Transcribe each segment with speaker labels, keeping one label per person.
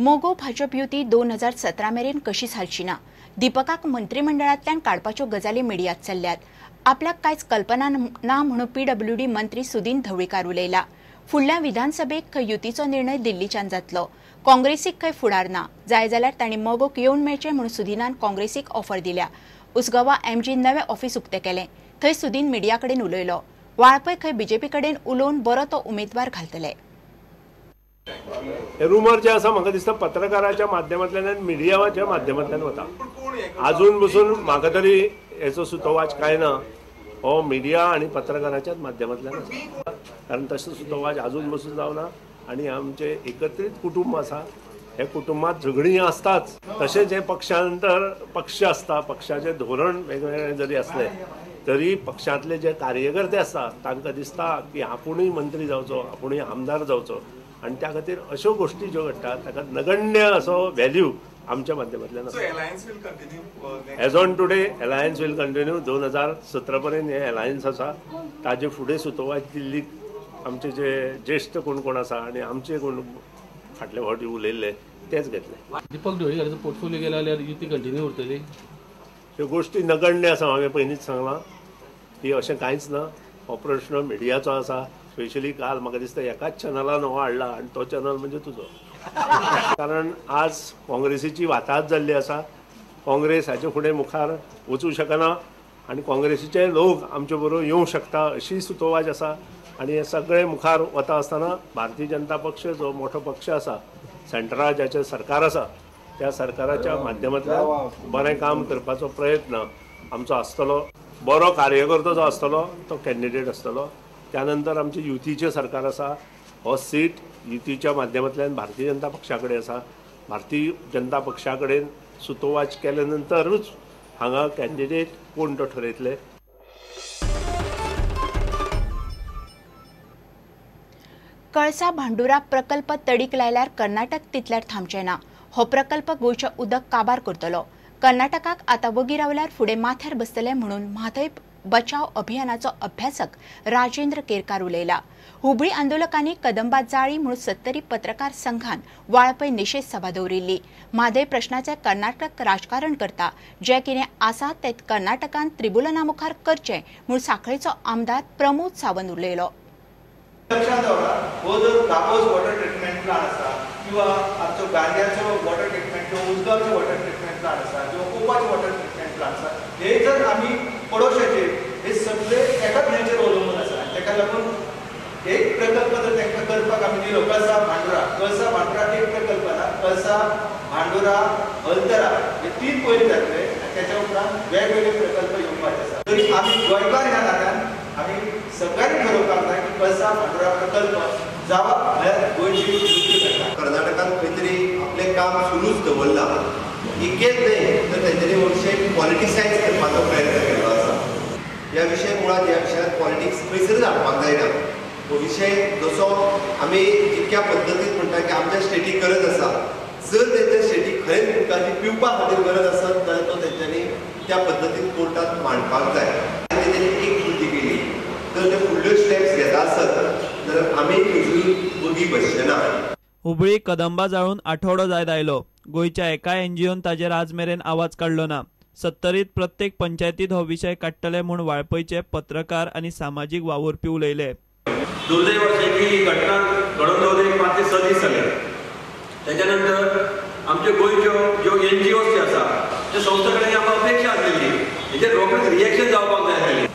Speaker 1: मगो भाजप युती 2017 मेरेन कशीच हालची ना. दीपकाक मंत्रिमंडळांतल्यान काडपाच्यो गजाली मिडियात चल्ल्यात. आपल्याक कांयच कल्पना ना म्हणून पीडब्ल्यूडी मंत्री सुदीन ढवळीकार उलयला. फुडल्या विधानसभेक खंय युतीचो निर्णय दिल्लीच्यान जातलो. काँग्रेसीक खंय फुडार ना. जाय जाल्यार तांणी मगोक येवन मेळचें म्हणून सुदीनान काँग्रेसीक ऑफर दिल्या. उसगांवां एमजी नवें ऑफिस उक्तें केलें. थंय सुदीन मिडिया कडेन उलयलो. वाळपय खंय बीजेपी कडेन उलोवन बरो तो उमेदवार घालतले.
Speaker 2: हे रुमर जे आसा म्हाका दिसता पत्रकाराच्या माध्यमांतल्यान आनी मिडियाच्या माध्यमांतल्यान वता. आजून बसून म्हाका तरी हेचो सुतोवाच कांय ना. हो मिडिया आनी पत्रकाराच्याच माध्यमांतल्यान आसा, कारण तसो सुतोवाच आजून बसून जावना. आनी आमचें एकत्रीत कुटुंब आसा, हे कुटुंबात झगडीं आसताच. तशेंच हे पक्षांतर पक्ष आसता, पक्षाचें धोरण वेगवेगळें जरी आसलें तरी पक्षांतले जे कार्यकर्ते आसता तांकां दिसता की आपुणूय मंत्री जावचो, आपुणूय आमदार जावचो, आनी त्या खातीर अश्यो गोश्टी ज्यो घडटा ताका नगण्य असो व्हॅल्यू आमच्या माध्यमांतल्यान आसा. As on today alliance will continue. 2017 पर्यंत हे अलायन्स आसा. ताजे फुडें सुतोवाच दिल्लीक आमचे जे ज्येश्ठ कोण कोण आसा आनी आमचे कोण फाटले फावटी उलयल्ले तेच घेतले.
Speaker 3: दीपक ढवळीकाराचो पोर्टफोलियो गेला जाल्यार युती कंटिन्यू उरतली?
Speaker 2: ह्यो गोश्टी नगण्य आसा, हांवें पयलींच सांगलां की अशें कांयच ना. हो प्रश्न मिडियाचो आसा. स्पेशली काल म्हाका दिसता एकाच चॅनलान हो हाडला आनी तो चॅनल म्हणजे तुजो. कारण आज काँग्रेसीची वाताहत जाल्ली आसा. काँग्रेस हाचे फुडें मुखार वचूं शकना आनी काँग्रेसीचे लोक आमचे बरोबर येवंक शकता अशी सुतोवाच आसा. आनी हे सगळे मुखार वता आसतना भारतीय जनता पक्ष जो मोठो पक्ष आसा, सेंट्रा जाचें सरकार आसा, त्या सरकाराच्या माध्यमांतल्यान बरें काम करपाचो प्रयत्न आमचो आसतलो. बरो कार्यकर्तो जो आसतलो तो कॅन्डिडेट आसतलो. त्यानंतर आमचें युतीचें सरकार आसा. हो सीट युतीच्या माध्यमांतल्यान भारतीय जनता पक्षा कडेन आसा. भारतीय जनता पक्षा कडेन सुतोवाच केले नंतरूच हांगा कॅन्डिडेट कोण तो ठरयतले.
Speaker 1: कळसा भांडुरा प्रकल्प तडीक लायल्यार कर्नाटक तितल्यार थांबचें ना. हो प्रकल्प गोंयचें उदक काबार करतलो. कर्नाटकाक आतां वगी रावल्यार फुडें माथ्यार बसतले म्हणून म्हादय बचाव अभियानाचो अभ्यासक राजेंद्र केरकार उलयला. हुबळी आंदोलकांनी कदंबा जाळी म्हणून सत्तरी पत्रकार संघान वाळपय निशेध सभा दवरिल्ली. म्हादय प्रश्नाचें कर्नाटक राजकारण करता, जें कितें आसा तें कर्नाटकान त्रिबुलना मुखार करचें म्हूण सांखळेचो आमदार प्रमोद सावंत उलयलो.
Speaker 4: लक्षात दवरा, हो जर दाबोस वॉटर ट्रिटमेंट प्लांट आसा किंवा आमचो गांध्याचो वॉटर ट्रिटमेंट किंवा उजगांवचो वॉटर ट्रिटमेंट प्लांट आसा किंवा कोपाचो वॉटर ट्रिटमेंट प्लांट आसा, हे जर आमी पडोशाचेर हे सगळे एकाच न्हंयचेर अवलंबून आसा. ताका लागून एक प्रकल्प जर तांकां करपाक आमी दिलो, कळसा भांडुरा, कळसा भांडुरा एक प्रकल्प ना, कळसा भांडुरा हलतरा हे 3 पयलीं जातले आनी त्याच्या उपरांत वेगवेगळे प्रकल्प येवपाचे आसा. तरी आमी गोंयकार ह्या नात्यान आमी सगळ्यांनी ठरोवपाक जाय की कळसा भांडुरा प्रकल्प जावप म्हळ्यार गोंयची वृत्ती करता.
Speaker 5: कर्नाटकान खंय तरी आपलें काम सुरूच दवरलां, इतकेंच न्हय तर तेंच्यांनी हो विशय पॉलिटिसायज करपाचो प्रयत्न केल्लो आसा. ह्या विशय मुळांत ह्या विशयांत पॉलिटिक्स खंयसरच हाडपाक जायना. हो विशय जसो आमी जितक्या पद्दतीन म्हणटा की आमच्या स्टेटीक गरज आसा, जर तेंच्या स्टेटीक खरेंच उदकाची पिवपा खातीर गरज आसत जाल्यार तो तेंच्यांनी त्या पद्दतीन कोर्टात मांडपाक जाय. आनी तेंच्यांनी एक कृती केली तर ते फुडल्यो स्टेप्स घेता आसत जाल्यार आमी खंयसरूय वगी बसचे ना.
Speaker 6: हुबळी कदंबा जाळून आठवडो जायत आयलो. गोंयच्या एकाय एनजीओन ताजेर आज मेरेन आवाज काडलो ना. सत्तरीत प्रत्येक पंचायतीत हो विशय काडटले म्हूण वाळपयचे पत्रकार आनी सामाजीक वावुरपी उलयले.
Speaker 7: दुर्दैव अशें की ही घटना घडोवन जवळ एक 5 ते 6 दीस जाले. तेच्या नंतर आमच्यो गोंयच्यो ज्यो एनजीओज ज्यो आसा त्यो संस्था कडेन आमकां अपेक्षा आसलेली, हेचेर रोखडेच रिएक्शन जावपाक जाय आसलेलें.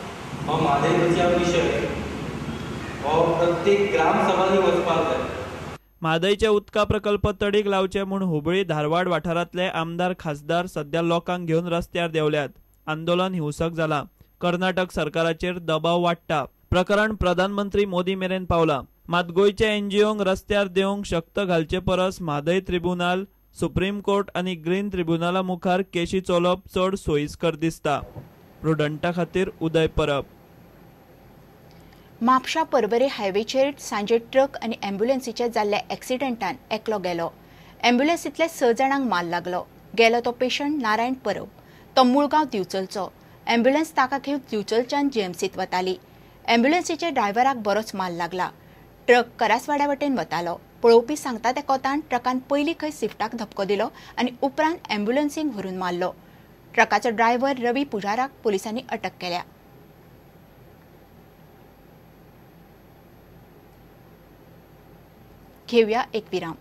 Speaker 8: हो म्हादय बचाव विशय हो प्रत्येक ग्रामसभांनी वचपाक जाय.
Speaker 6: म्हादयचे उदका प्रकल्प तडीक लावचे म्हूण हुबळी धारवाड वाठारांतले आमदार खासदार सध्या लोकांक घेवन रस्त्यार देंवल्यात. आंदोलन हिंसक जालां. कर्नाटक सरकाराचेर दबाव वाडटा. प्रकरण प्रधानमंत्री मोदी मेरेन पावलां. मात गोंयच्या एनजीओंक रस्त्यार देंवंक शक्त घालचे परस म्हादय त्रिब्युनाल, सुप्रीम कोर्ट आनी ग्रीन त्रिब्युनाला मुखार केशी चलोवप चड सोयीस्कर दिसता. प्रुडंटा खातीर उदय परब.
Speaker 1: म्हापशा परवरे हायवेचेर सांजे ट्रक आनी एम्ब्युलन्सीच्या जाल्ल्या एक्सिडंटान एकलो गेलो. एम्ब्युलन्सींतल्या 6 जाणांक माल लागलो. गेलो तो पेशंट नारायण परब. तो मुळगांव दिवचलचो. एम्ब्युलन्स ताका घेवन दिवचलच्यान जीएमसीत वताली. एम्ब्युलन्सीच्या ड्रायव्हराक बरोच माल लागला. ट्रक करासवाड्या वटेन वतालो, पळोवपी सांगता त्या कोतान ट्रकान पयलीं खंय स्विफ्टाक धपको दिलो आनी उपरांत ॲम्ब्युलन्सीक व्हरून मारलो. ट्रकाचो ड्रायव्हर रवी पुजाराक पोलिसांनी अटक केल्या. घेवया एक विराम.